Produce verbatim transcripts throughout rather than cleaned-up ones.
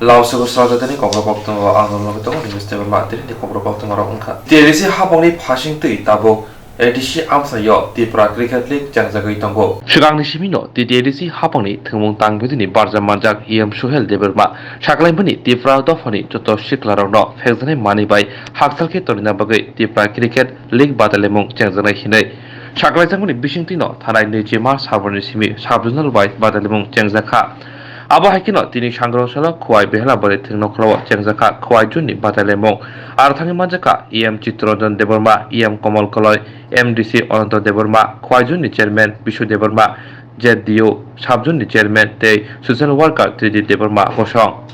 Lausugo Srajatani Kokborok Koktwma o ang nokno tongo, nini step ma tini ni Kokborok Koktwma rok wngkha. T A D C hapangni phasing twi tabuk A D C amchaio Tipra Cricket League chengjagwi tongo. Swkangni simino T T A D C hapangni thwngmung tang bidini barja manjak E M Suhel Debbarma saklaimani Tipra dophani joto siklarokno phekjaknai manwi bai hakchal khe tonina bagwi Tipra Cricket League badalimung chengjaknai hinwi saklaijakmani bisingtwino thanai nwichi March salbroni simi sub-zonal wise badalimung chengjakha. Abo hai kheno tini sangrosalo Khowai Behelabari thwng nokhrao chengjakha Khowai zone ni badalimung. Aro thangwi manjakha E M Chittaranjan Debbarma, E M Komol Koloi, M D C Ananto Debbarma, Khowai zone ni chairman Bisu Debbarma, Z D O sub-zone ni chairman tei social worker Tridip Debbarma bosong.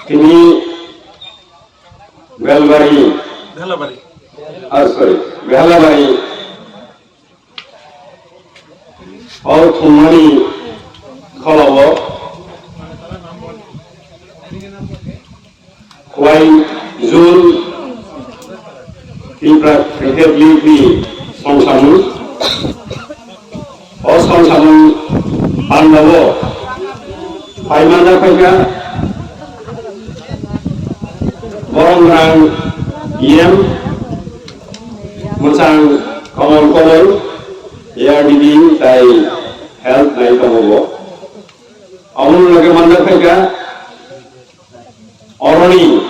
Tini Belbari, Behelabari. Ah, sorry, Behelabari. O thumnani kholao Khowai zone Tipra Cricket League ni songsamung. O songsamung pandao phaimana phaikha Borongrang E M, Mwchang Komol Komol, A R D D tai health nai tongo bo. Omono loge manna phaikha oroni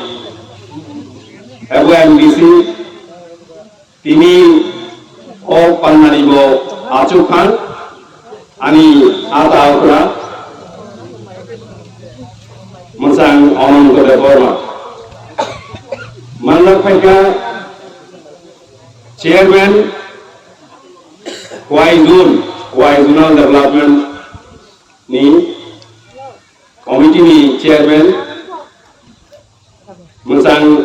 ebo M D C. Tini o pannani bo achuk kha ani ata okra Mwchang Ananto Debbarma. Manna phaikha chairman Khowai zone, Khowai zonal development ni committee ni chairman Mwchang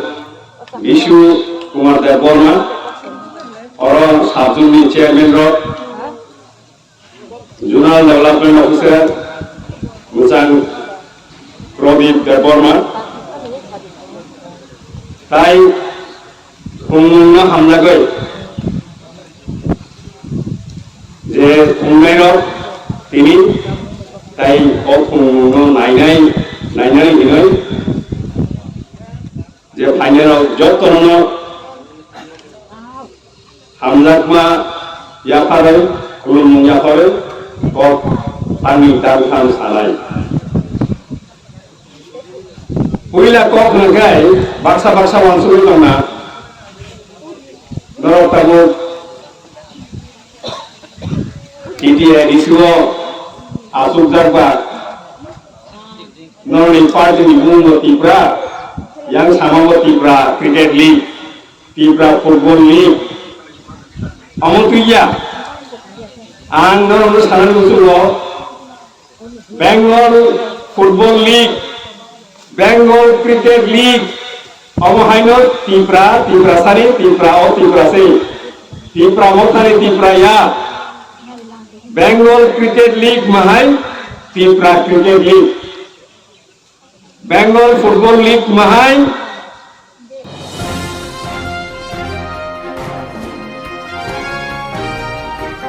Bishu Kumar Debbarma, oro sub-zone ni chairman rok, zonal development officer Mwchang Pradip Debbarma, tai thwngmungno hamjagwi je thwngnairok tini tai o thwngmungno nainai, nainai hinwi je phainairok jotono hamjakma yapharwi, khulumung yapharwi kok tangwi tabukha ang sanai. Puila kok hwnkhe baksa baksa uansugwi tongna. Norok tabuk T T A D C o achukjak ba. Norokni party ni bumung bo Tipra, yang sama bo Tipra Cricket League, Tipra Football League. Omo twiya ang norokno sanani muchungo Bengal Football League, Bengal Cricket League, omo haino Tipra, Tiprasani, Tipra o Tiprasi, Tipra mothani Tipra ya. Bengal Cricket League mahai, Tipra Cricket League. Bengal Football League mahai.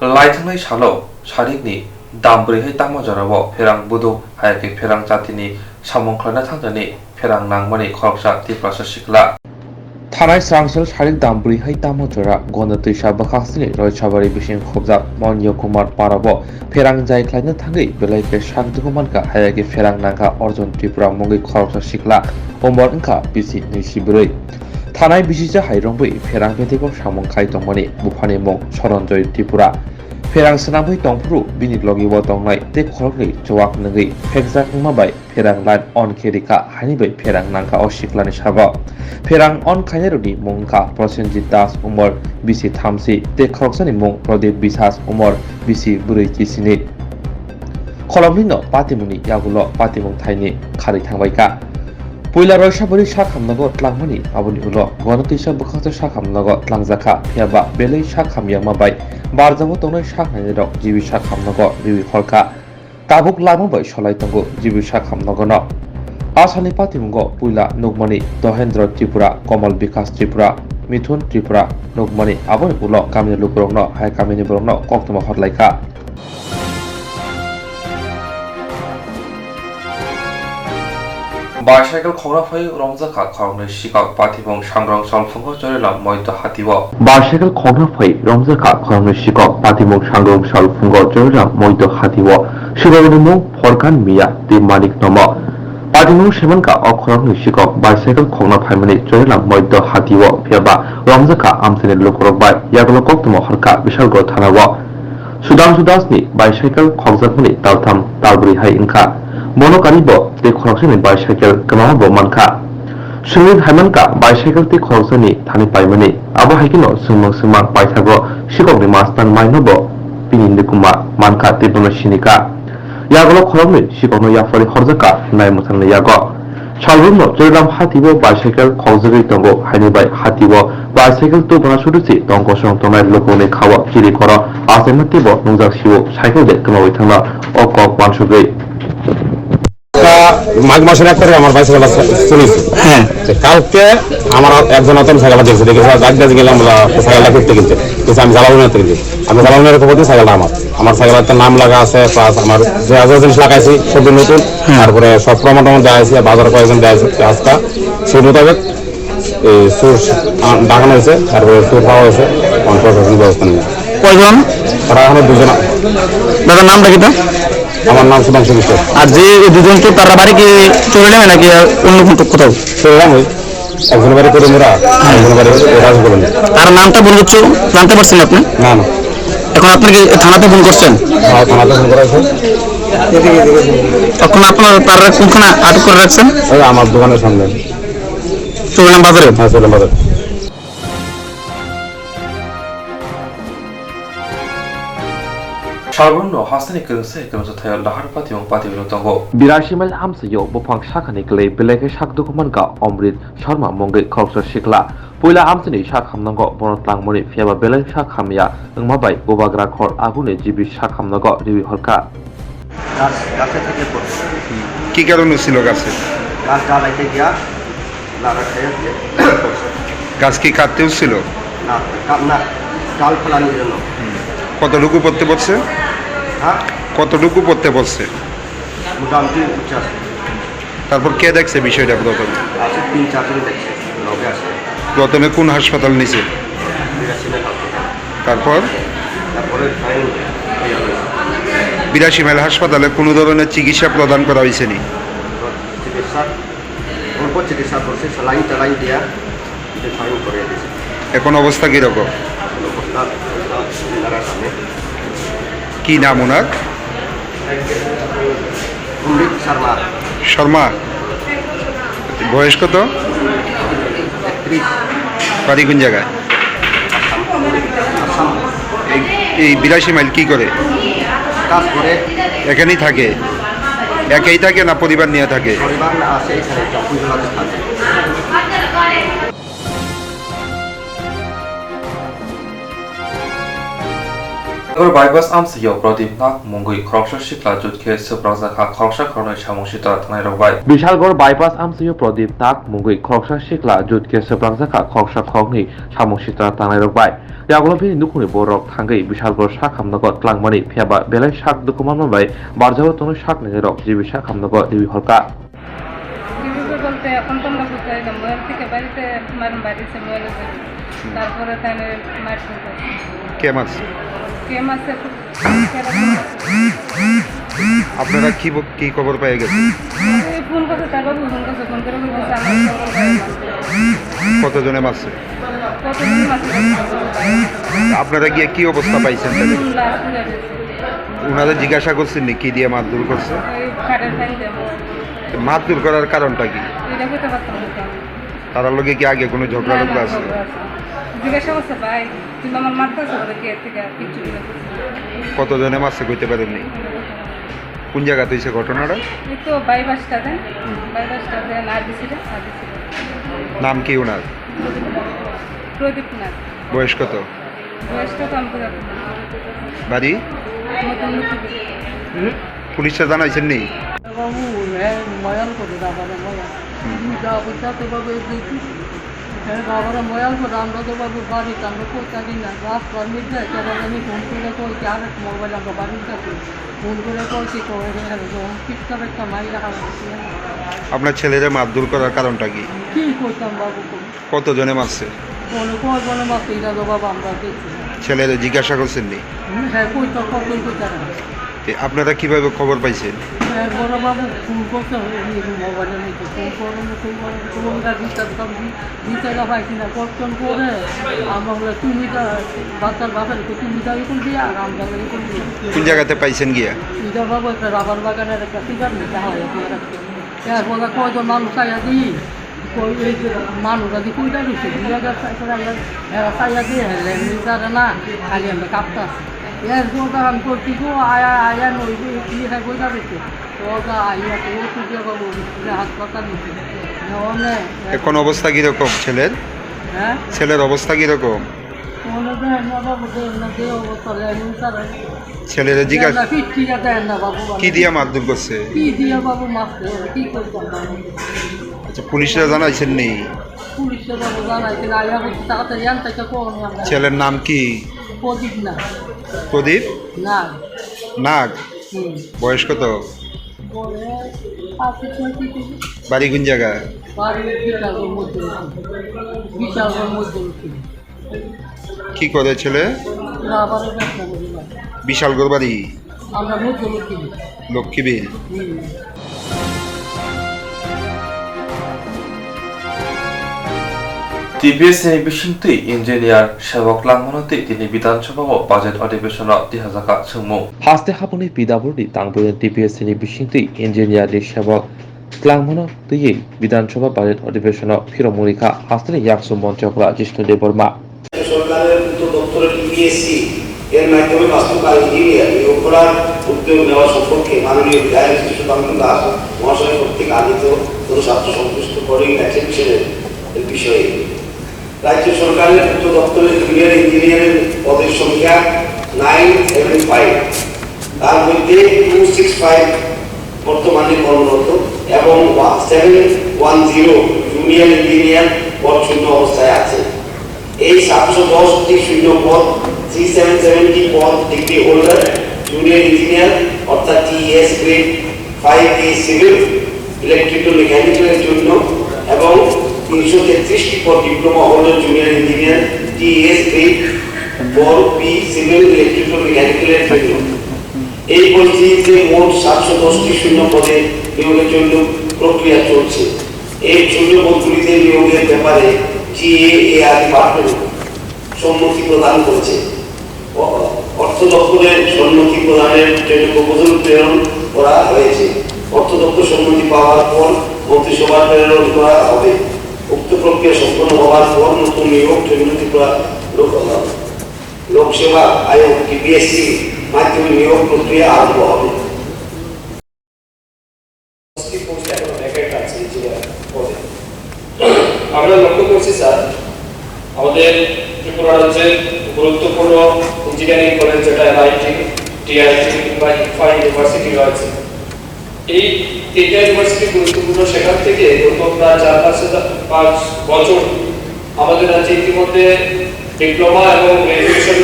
Laithangnai salo sarikni dam bwrwi hai tamo jorao pherang buduk hai khe pherang jatini samung khlaina thangjani pherang nangmani khoroksa Tiprasa sikla. Thanai srangsel sarik dam bwrwi hai tamo jora Gonda twisa bwkhak sini Roisabari bising khobjak Monjo Kumar parao pherang jai khlaina thangwi belai khe sak dugu mankha, haya khe pherang nangkha Arjun Tripura mungwi khoroksa sikla, umor wngkha bisi nwi si bwrwi. Thanai bisisa hai romwi pherang phethigo samung khai tongmani buphani mung Soronjoy Tripura. Pherang swnamwi tongphuru bini logi-o tongnai tei khoroknwi chowak nungwi phekjak wngma bai pherang line on khe rikha, haini bai pherang nangkha o siklani sago. Pherang on khainairokni mung wngkha Prosenjit Das, umor bisi thamsi, tei khoroksani mung Pradip Biswas, umor bisi bwrwi chisini. Kholomnino patimungni yagulo patimung thaini kharwi thangbaikha. Puila Roisabari sak hamnago tlangmani, aboni ulo Gonda twisa bwkhaksa sak hamnago tlangjakha, phiyaba belai sak hamyakma bai barjago tongnai sak nainairok G B sak hamnago riwi kholkha. Tabuk lama bai solai tongo G B sak hamnagono. A salni patimungo puila nukmani Dohendra Tripura, Komal Bikas Tripura, Mithun Tripura nukmani, aboni ulo kamini lukurokno hai kamini borokno koktwma horlaikha. Bicycle khokna phai romjakha khoroknwi sikok, patimung sangrong salphungo Chorilam Moido hatio. Bicycle khokna phai romjakha khoroknwi sikok, patimung sangrong salphungo Chorilam Moido hatio. Sikokni mung Phorkan Miya tei Manik Nomo. Patimung semankha o khoroknwi sikok bicycle khokna phaimani Chorilam Moido hatio, phiyaba romjakha amchaini lukurok bai. Yagulo koktwma horkha Bishalgarh thanao. Sudhangshu Das ni bicycle khokjakmani taltham talbrwi hai wngkha. Bono karibo tei khoroksani bicycle kwmama bo mankha. Swngwi hai mankha bicycle tei khoroksani thani paimani. Abo hai kheno swngmung swngmang paithago sikokni mastang maino bo bini nukuma mankha tei bono sinikha. Yagulo khoroknwi sikokno yapharwi horjakha nai mwthangni yago. Salbrumno Chorilam hatio bicycle khokjagwi tongo, haini bai hatio bicycle tubuna suduchi tong kosong tongnai lukuni khao chiri koro achaima teibo nungjak sio cycle de kwmawi thangna o kok uansugwi. তা মাঘ মাসের এক তারিখ আমার বাইসাইকেল চুরি হয়েছে। হ্যাঁ। তো কালকে আমার একজন নতুন সাইকেল দেখছে, দেখে স্যার ডাক দিয়ে গেলাম, বলে, "তো সাইকেলটা ফিরতে কিনতে।" কিন্তু আমি জ্বালাবো না কিনতে। আমি জ্বালাবো না রেখে বলতে সাইকেলটা আমার। আমার সাইকেলের একটা নাম লাগা আছে, প্লাস আমার যে যা যা জিনিস লাগাইছি, সব নতুন। হ্যাঁ। তারপরে সব প্রমাণ টমাণ দেওয়া হয়েছে, বাজার কয়েকজন দেওয়া হয়েছে, আজকে সেই মোতাবেক এই চুর আ-, ডাকানো হয়েছে, তারপরে চুর পাওয়া হয়েছে, এখন প্রশাসনিক ব্যবস্থা নিয়ে। কয়জন? তারা এখনো দুজন। দাদার নামটা কি তো? আমার নাম সুধাংশু বিশ্বাস। আর যে এই দুজন চোর, তারা বাড়ি কি চোরাইলে নাকি অন্য কোন কোথাও? চোরাইলাম ওই। একজনের বাড়ি করে মোরা, একজনের বাড়ি রাজভবনে। তার নামটা বলুন তো, জানতে পারছেন আপনি? না, না। এখন আপনি কি থানাতে ফোন করছেন? হ্যাঁ, থানাতে ফোন করা হয়েছে। এখন আপনারা তারা কোনখানে আটক করে রাখছেন? ওই আমার দোকানের সামনে। চোরাইলাম বাজারে? হ্যাঁ, চোরাইলাম বাজারে। Salbrumno hasteni kwrwngsa kwrwngsa thaio lahar patimung patimungno tongo. Birasi mile amchaio buphang sakani kwlwi belai khe sak dukhu mankha Omrit Sharma mungwi khoroksa sikla. Puila amchaini sak hamnango bono tlangmani, phiyaba belai sak hamya wngma bai bubagra khor aguni jibi sak hamnago riwi horkha. গাছ, গাছে থেকে পড়ছে। কি কারণে ছিল গাছে? গাছ জ্বালাইতে গিয়া লাড়া খেয়ে দিয়ে পড়ছে। গাছ কি কাটতেও ছিল? না, কা-, না, ডাল ফেলানোর জন্য। হুম। কতটুকু পড়তে পড়ছে? হ্যাঁ? কতটুকু পড়তে পড়ছে? মোটামুটি উচ্চ আছে। তারপর কে দেখছে বিষয়টা প্রথমে? আছে তিন চারজন দেখছে, লগে আছে। প্রথমে কোন হাসপাতাল নিছে? বিরাশি হাসপাতাল। তারপর? তারপরে ফাইন ইয়ে হয়েছে। বিরাশি মাইল হাসপাতালে কোনো ধরনের চিকিৎসা প্রদান করা হয়েছে নি? চিকিৎসা, অল্প চিকিৎসা করছে, স্যালাইন ট্যালাইন দিয়া, এটা ফাইন করে দিয়েছে। এখন অবস্থা কীরকম? এখন অবস্থা, অবস্থা ওনারা সামনে। কি নাম ওনার? অমৃত শর্মা। শর্মা? বয়স কত? একত্রিশ। বাড়ি কোন জায়গায়? আসাম। এই, এই বিরাশি মাইল কি করে? কাজ করে। এখানেই থাকে? একাই থাকে না পরিবার নিয়ে থাকে? পরিবার না, আছে এখানে, চকরিজলাতে থাকে। Bishalgarh bypass amchaio Pradip Nag mungwi khoroksa sikla jut khe swprakjak kha khoroksa khoroknwi samung sitra thangnai rok bai. Bishalgarh bypass amchaio Pradip Nag mungwi khoroksa sikla jut khe swprakjak kha khoroksa khoroknwi samung sitra thangnai rok bai. Yagulo bini nukhungni borok thangwi Bishalgarh sak hamnago tlangmani, phiyaba belai sak dukhu manma bai barjao tongnai sak ningnai rok jibi sak hamnago riwi horkha. কিভাবে বলতে, এখন তো আমরা কোথায় এলাম, ওখান থেকে বাড়িতে মারুম বাড়ি এসে মোবাইলে দেখি। হুম। তারপরে তাহলে মারপিট করছে। কে মারছে? কে মারছে? খুব খারাপ লাগছে। আপনারা কি ব-, কি খবর পেয়ে গেছেন? এই ফোন করছে, তার বাবু ফোন করছে, ফোন করে বলতেছে, "আমার শ্বশুর বাড়ি মারছে।" কতজনে মারছে? কতজনে মারছে? আপনারা গিয়ে কি অবস্থা পাইছেন তাদের? হুম, লাশ পুড়ে গেছে। ওনারা জিজ্ঞাসা করছেন নি কি দিয়ে মারধর করছে? ওই খাটের ফ্যান দিয়ে মারছে। মারধর করার কারণটা কি? এটা কইতে পারতাম না তো আমি। তারার লগে কি আগে কোনো ঝগড়া না, না, টগড়া আছে? ঝগড়া আছে। জিজ্ঞাসা করছে, "ভাই, তুমি আমার মারতেছো বলে কি এর থেকে কিচ্ছু মনে করছো না?" কতজনে মারছে কইতে পারেননি? কোন জায়গাতে হইছে ঘটনাটা? এই তো বাইপাসটাতে, হুম। বাইপাসটাতে আরবিসিটা, আরবিসিটা। নাম কি ওনার? প্রদীপ নাথ। বয়স কত? বয়সটা তো আমি তো জানি না। বাড়ি? মতন লক্ষ্মীপুর। পুলিশে জানাইছেন নি? বাবু, হ্যাঁ, ময়াল করে দাদা, ময়াল। হুম। দুই যা পয়সা তো বাবু, এই দুই এ বাবারা ময়াল করে আমরা তো বাবু বাড়িতে আমরা কই থাকি না, রাত পারমিট দেয়, তখন আমি ফোন করে কই কি আরেক মোবাইল আমরা বাড়ির কাছে ফোন করে কই কি কই রে, হ্যাঁ, যখন পিকচার একটা মাইরা হারা হচ্ছে। আপনার ছেলেরে মারধর করার কারণটা কি? কি করতাম বাবু তুমি? কতজনে মারছে? বলো, কয়জনে মারছে এটা তো বাবা আমরা দেখছি না। ছেলেরে জিজ্ঞাসা করছেন নি? হুম, হ্যাঁ, কই তো কখন কই তারা? এ, আপনারা কিভাবে খবর পাইছেন? হ্যাঁ, বড় বাবু ফোন করছে, ওই মোবাইলের মধ্যে ফোন করেন, ফোন করেন, ফোন করেন, বিচার করবি, বিচার পাইছি না, কখন করে, আমরা বলে, "তুমি তা, বাচ্চার বাপের তো তুমি দাবি করে দিয়ে, আর আমরা দাবি করে দিয়ে।" কোন জায়গাতে পাইছেন গিয়া? এটা বাবু একটা রাবার বাগানের একটা সিগারেট দেখা হয়, এরপরে কয়জন মানুষ আইয়া দিই, কই এই যে মানুষ আদি কইটা দিছে, দুই হাজার চারশো টাকা, এরা চাইয়া দিয়ে হেলে, এমনি তারা না, খালি আমরা কাঁপতে আছে। এর জন্য আমি করছি গো, আয়া, আয়া নই গো, কি হয় কইটা দিছে। তো ওটা আইয়া তো ও তুই বাবু, হাসপাতাল নিছে। অনে এখন অবস্থা কিরকম ছেলের? হ্যাঁ? ছেলের অবস্থা কিরকম? অনে দেন না বাবু, দেন না, দে অবস্থা লেন, তারা ছেলেরে জিজ্ঞাসা দেন না, ঠিক আছে, দেন না বাবু, কি দিয়া মারধর করছে? কি দিয়া বাবু মারছে? কি করতাম বাবু? আচ্ছা, পুলিশরা জানাইছেন নি? পুলিশরা বাবু জানাইছে না, আইয়া বলছে, "তাড়াতাড়ি আন, তাকে কোন আমরা?" ছেলের নাম কি? প্রদীপ না। প্রদীপ? না। নাগ? হুম। বয়স কত? বয়স আছে পঁয়ত্রিশ। বাড়ি কোন জায়গা? বাড়ি বিশালগড় মধ্যে লক্ষ্মী। বিশালগড় মধ্যে লক্ষ্মী। কি করে ছেলে? রাবারের ব্যবসা করি ভাই। বিশালগড় বাড়ি? আমরা মধ্যে লক্ষ্মী। লক্ষ্মীবিল। হুম। T P S ni bisingtwi engineer Sebok Langmano tei tini Bidhan Sabha o budget adhibeshon o tihajakha swngmung. Haste habwngni P W D tangbrui T P S ni bisingtwi engineer ni Sebok Langmano twiwi Bidhan Sabha budget adhibeshon o phiromung rikha hasteni yaksu monchokra Jishnu Debbarma. সরকারের উক্ত দপ্তরে T P S C এর মাধ্যমে বাস্তু কারিগরি নিয়োগ করার উদ্যোগ নেওয়া সম্পর্কে মাননীয় বিধায়ক শ্রী সুধাংশু দাস মহাশয় কর্তৃক আদিত কোনো স্বার্থ সংশ্লিষ্ট বডি অ্যাটেনশনের বিষয়ে রাজ্য সরকারের উক্ত দপ্তরে জুনিয়র ইঞ্জিনিয়ারের পদের সংখ্যা নাইন সেভেন ফাইভ, তার মধ্যে টু সিক্স ফাইভ বর্তমানে কর্মরত এবং seven one zero junior engineer পদ শূন্য অবস্থায় আছে। এই সাতশো দশ টি শূন্য পদ, থ্রি সেভেন সেভেন টি পদ ডিগ্রি হোল্ডার জুনিয়র ইঞ্জিনিয়ার অর্থাৎ TS grade five A civil electrical মেকানিক্যালের জন্য এবং তিনশো তেত্রিশ টি পদ diploma holder junior engineer TS grade four B civil electrical মেকানিক্যালের জন্য। এই পরিস্থিতিতে মোট সাতশো দশ টি শূন্য পদে নিয়োগের জন্য প্রক্রিয়া চলছে। এই শূন্য পদগুলিতে নিয়োগের ব্যাপারে টিএএআর ডিপার্টমেন্ট সম্মতি প্রদান করেছে। অ-, অর্থ দপ্তরের সম্মতি প্রদানের জন্য প্রপোজাল প্রেরণ করা হয়েছে। অর্থ দপ্তর সম্মতি পাওয়ার পর মন্ত্রিসভায় প্রেরণ করা হবে। উক্ত প্রক্রিয়া সম্পন্ন হওয়ার পর নতুন নিয়োগ জন্য ত্রিপুরা লোক-, লোকসেবা আয়োগ, টিপিএসসি, মাধ্যমে নিয়োগ প্রক্রিয়া আরম্ভ হবে। দশটি পোস্ট এখনো ভ্যাকেন্ট আছে ইঞ্জিনিয়ার পদে। আমরা লক্ষ্য করছি স্যার, আমাদের ত্রিপুরা রাজ্যের গুরুত্বপূর্ণ ইঞ্জিনিয়ারিং কলেজ যেটা এনআইটি, টিআইটি কিংবা ইকফা ইউনিভার্সিটি রয়েছে, এই তিনটা ইউনিভার্সিটি গুরুত্বপূর্ণ। সেখান থেকে গত প্রায় চার পাঁচ হাজার, পাঁচ বছর আমাদের রাজ্যে ইতিমধ্যে ডিপ্লোমা এবং গ্র্যাজুয়েশন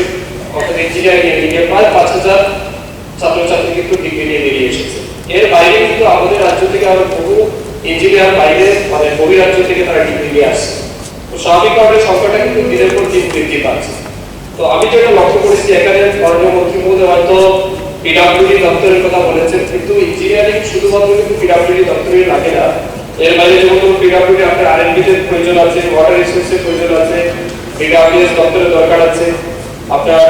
অর্থাৎ ইঞ্জিনিয়ারিং এর দিকে প্রায় পাঁচ হাজার ছাত্রছাত্রী কিন্তু ডিগ্রি নিয়ে বেরিয়ে এসেছে। এর বাইরে কিন্তু আমাদের রাজ্য থেকে আরো বহু ইঞ্জিনিয়ার বাইরে, মানে, বহিরাজ্য থেকে তারা ডিগ্রি নিয়ে আসছে। তো স্বাভাবিকভাবে সংখ্যাটা কিন্তু দিনের পর দিন বৃদ্ধি পাচ্ছে। তো আমি যেটা লক্ষ্য করেছি, এখানে মাননীয় মন্ত্রী মহোদয় হয়তো পিডাব্লিউডি দপ্তরের কথা বলেছেন, কিন্তু ইঞ্জিনিয়ারিং শুধুমাত্র কিন্তু পিডাব্লিউডি দপ্তরেই লাগে না। এর বাইরে যেমন ধরুন পিডাব্লিউডি আপনার আরএনবি তে প্রয়োজন আছে, ওয়াটার রিসোর্সের প্রয়োজন আছে, পিডাব্লিউএস দপ্তরের দরকার আছে, আপনার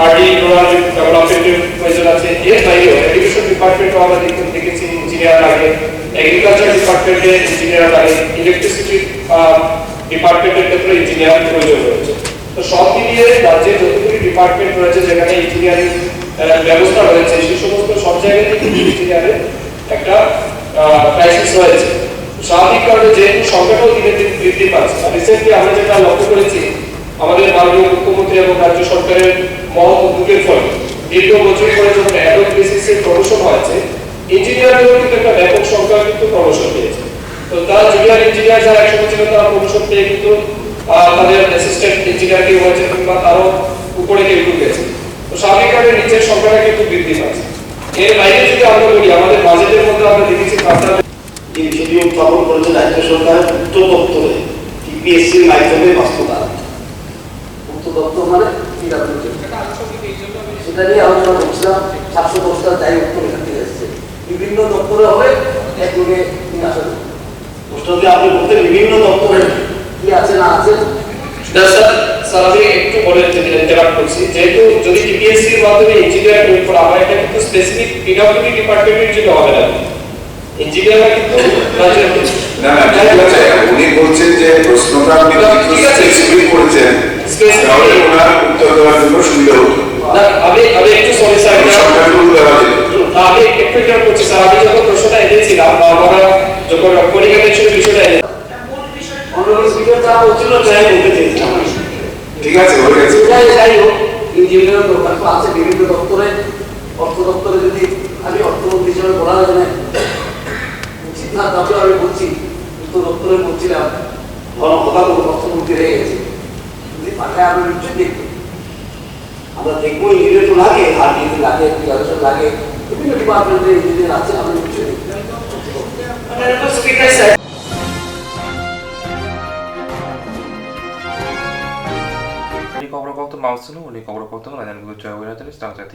আরডি রুরাল ডেভেলপমেন্টের প্রয়োজন আছে। এর বাইরেও এডুকেশন ডিপার্টমেন্টও আমরা দেখে-, দেখেছি ইঞ্জিনিয়ার লাগে, এগ্রিকালচার ডিপার্টমেন্টে ইঞ্জিনিয়ার লাগে, ইলেকট্রিসিটি ডিপার্টমেন্টের ক্ষেত্রে ইঞ্জিনিয়ার প্রয়োজন রয়েছে। তো সব মিলিয়ে রাজ্যে যতগুলি ডিপার্টমেন্ট রয়েছে যেখানে ইঞ্জিনিয়ারিং, আহ, ব্যবস্থা রয়েছে, সেই সমস্ত সব জায়গাতেই কিন্তু ইঞ্জিনিয়ারের একটা, আহ, ক্রাইসিস রয়েছে। স্বাভাবিক কারণে যেহেতু সংখ্যাটাও দিনে দিন বৃদ্ধি পাচ্ছে, আর রিসেন্টলি আমরা যেটা লক্ষ্য করেছি, আমাদের মাননীয় মুখ্যমন্ত্রী এবং রাজ্য সরকারের মহৎ উদ্যোগের ফলে দীর্ঘ বছর পরে যখন অ্যানুয়াল বেসিসে প্রমোশন হয়েছে, ইঞ্জিনিয়ারদেরও কিন্তু একটা ব্যাপক সংখ্যা কিন্তু প্রমোশন পেয়েছে। তো তারা জুনিয়র ইঞ্জিনিয়ার যারা একসময় ছিল, তারা প্রমোশন পেয়ে কিন্তু আহ, তাদের অ্যাসিস্ট্যান্ট ইঞ্জিনিয়ার কেউ হয়েছে কিংবা তারও উপরে কেউ কেউ গেছে। তো স্বাভাবিকভাবে নিচের সংখ্যাটা কিন্তু বৃদ্ধি পাচ্ছে। এর বাইরে যদি আমরা বলি, আমাদের বাজেটের মধ্যে আমরা দেখেছি পাঁচ হাজার যে বিষয়টি উত্থাপন করেছে রাজ্য সরকার উত্তর দপ্তরে টিপিএসসির মাধ্যমে বাস্তবায়ন। উত্তর দপ্তর মানে পিডাব্লিউডি। সেটা নিয়ে আলোচনা করছিলাম, সাতশো দশটা যাই উত্তর এখান থেকে এসছে, বিভিন্ন দপ্তরে হবে, একযোগে নিয়ে আসা যাবে। প্রশ্ন যে আপনি বলতে বিভিন্ন দপ্তরে কি আছে না আছে? না স্যার, স্যার আমি একটু বলে যদি ইন্টারাপ্ট করছি, যেহেতু যদি টিপিএসসি এর মাধ্যমে ইঞ্জিনিয়ার নিয়োগ করা হয়, এটা কিন্তু স্পেসিফিক পিডাব্লিউডি ডিপার্টমেন্টের জন্য হবে না, ইঞ্জিনিয়াররা কিন্তু রাজ্যের না, না, ঠিক আছে, উনি বলছেন যে প্রশ্নটা আপনি না, ঠিক আছে। স্পেসিফিক করেছেন, স্পেসিফিক। তাহলে ওনার উত্তর দেওয়ার জন্য সুবিধা হতো। না, আমি, আমি একটু সরি স্যার, আমি এটা সরকারকে বলতে পারি। না, আমি একটু ইন্টারাপ্ট করছি স্যার, আমি যখন প্রশ্নটা এনেছিলাম বা আমরা যখন পরীক্ষা টেনশনের বিষয়টা এনে- অনারেবল স্পিকার যা বলছিল, তাই বলতে চেয়েছিলাম আমি। ঠিক আছে, হয়ে গেছে। যাই, যাই হোক, ইঞ্জিনিয়ার দরকার তো আছে বিভিন্ন দপ্তরে, অর্থ দপ্তরে যদি আমি অর্থমন্ত্রী হিসেবে বলা হয়, মানে, উচিত না, তারপরে আমি বলছি, উত্তর দপ্তরে বলছিলাম, ঘন কথা বলবো, অর্থমন্ত্রী হয়ে গেছে। যদি পাঠায়, আমরা নিশ্চয়ই দেখবো। আমরা দেখবো, ইঞ্জিনিয়ার তো লাগে, আর যদি লাগে, রিজার্ভেশন লাগে, বিভিন্ন ডিপার্টমেন্টে ইঞ্জিনিয়ার আছে, আমরা নিশ্চয়ই দেখবো। Honourable speaker sir. Ini kokrok koktwma usunu, ini kokrok koktwma lainani bwtwi chwrai wngya tini swrang jati.